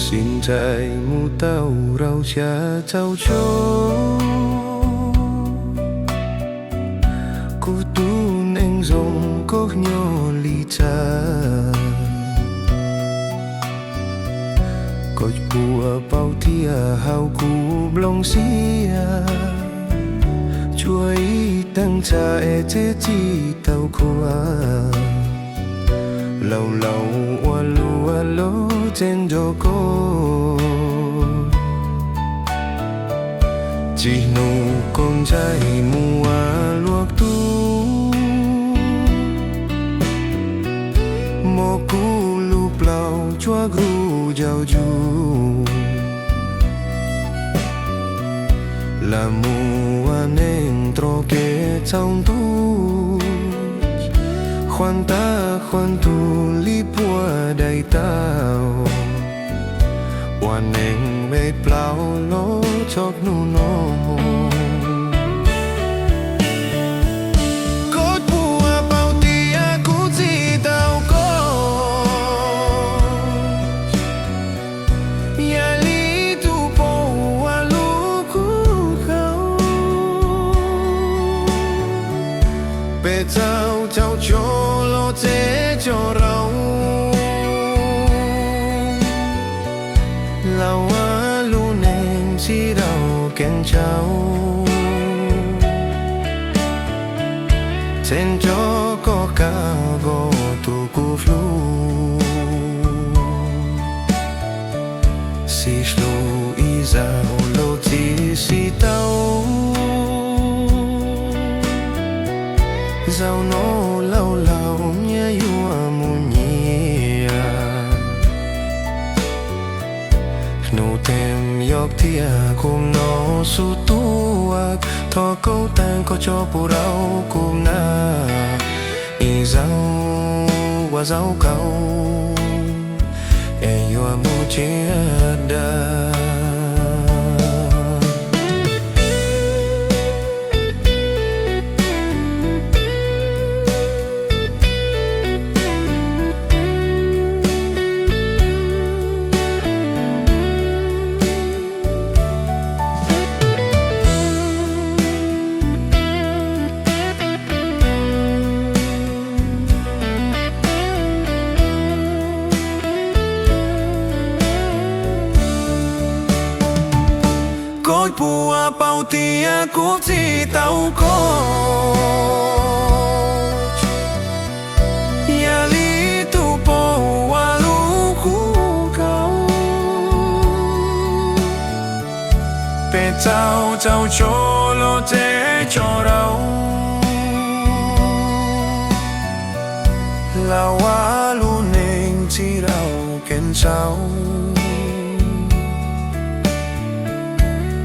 Tsis ntshai mus tau rau xya caum cuaj, kuv tus neeg zoo koj nyob li cas? Koj puas paub tias hauv kuv nplooj siab tshuav ib teev tshav es txhiaj tsis tau khuam? Laus laus ua luaj los tseem nco koj, txij hnub koj ntshai mus ua luag tub, muab kuv lub plaub cuab kuv caum cuj, lam mus ua neeg rau kev txhaum ntuj, qhuas tab qhuas tug li puag daim tawv, ua neeg me plaub los txog hnub no. Koj puas paub tias kuv txi tau koj, yam li tus poj ua lub kub kaus, pes txaus caum cuaj los txhij cuaj rau, los ua lub neej txi rau kev ntsaum, txhij cuaj koj kav koj tus kuv hlub, xi hlub ib zaug los txi xi tau, zaum no laus laus nyias yuav mus nyias. Hnub teem yog tias kuv no xub tuaj, thov koj teem koj tso pub rau kuv na, ib zaug ua zaum kaum es yuav mus tsiab dag. Koj puas paub tias kuv txi tau koj, yam li tus poj ua lub kub kaus, pes txaus caum cuaj los txhij cuaj rau, los ua lub neej txi rau kev ntsaum,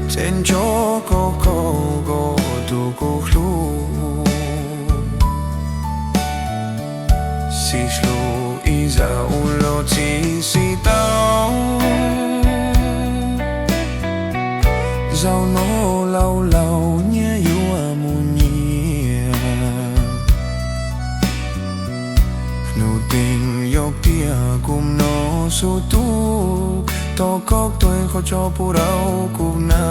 txhij cuaj koj kav koj tus kuv hlub, xi hlub ib zaug los txi xi tau, zaum no laus laus nyias yuav mus nyias. Hnub teem yog tias kuv no xub tuaj, thov koj teem koj tso pub rau kuv na,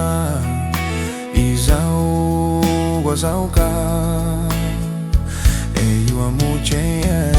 ib zaug ua zaum kaum es yuav mus tsiab